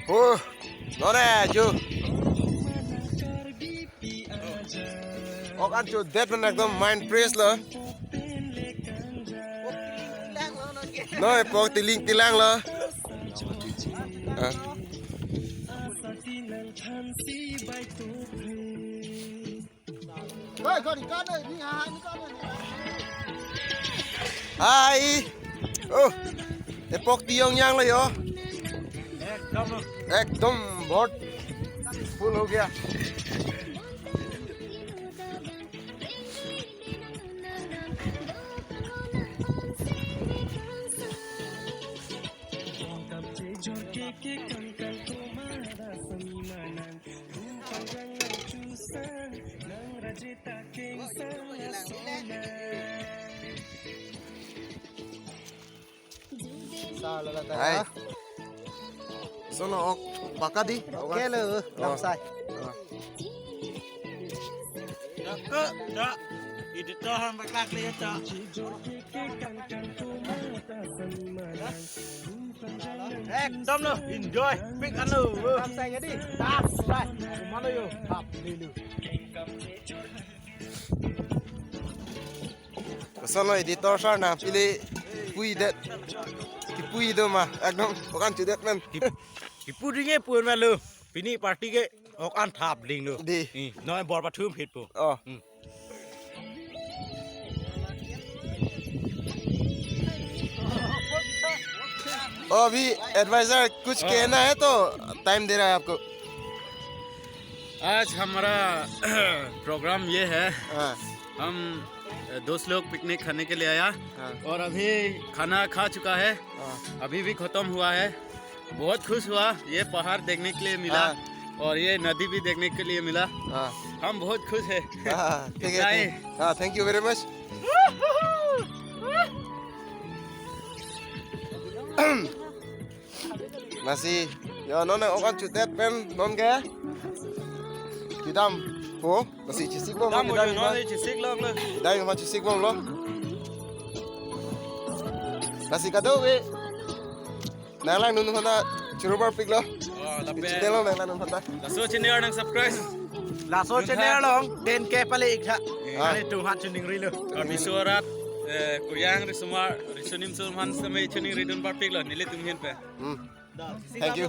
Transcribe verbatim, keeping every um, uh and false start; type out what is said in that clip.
Oh, non-e jo. Ok an chodet pen ekdom mind fresh lo. Non-e pok tiling tilang lo. Ah. Hai. Oh, epok tiyong yang lo yo. Ekdom bahut full ho gaya. Sa lala ta. Hai. Sono ok paka di. Oke lo, oh, langsai. Oh. Dak, dak. Editor han paklak le ta. Ekdom lo, enjoy, pik anu. Langsai ngadi. Tas, bye. Kumalo yo, hap, lilu. Koson lo editor sir, nangpili puidet. Kipui do ma, ekdom ok an chodet pen. Kip-, kipu ding e pun ma lo. Pini party ke ok an thap ding lo. Di. Hmm, non-e bor pathum phit po. Oh. Hmm. ओ अभी एडवाइजर कुछ हाँ। कहना है तो टाइम दे रहा है आपको। आज हमारा प्रोग्राम ये है, हाँ। हम दोस्त लोग पिकनिक खाने के लिए आया हाँ। और अभी खाना खा चुका है, हाँ। अभी भी खत्म हुआ है। बहुत खुश हुआ, ये पहाड़ देखने के लिए मिला हाँ। और ये नदी भी देखने के लिए मिला। हाँ। हम बहुत खुश है। हाँ, ठीक है, इतना ही। Thank-, हाँ, thank you very much। Lasi, yo, non-e ok an chodet pen non ke kedam po, lasi chesik bom kedam lo, kedam yo, non-e chesik long lo. Kedam yo ma chesik bom lo. Lasi kadokave nanglangdun aphan ta choro parpik lo. Oh, lapen channel along nanglangdun aphan ta. Laso channel along nang subscribe. Laso channel along ten K pale ik tha. Ah. Ani tu hat chuning ri lo. Karbi arat, eh, Kuyang risomar, riso nimso aphan seme chuning ridun parpik lo, nelitum ahin pen. Hmm. Thank you.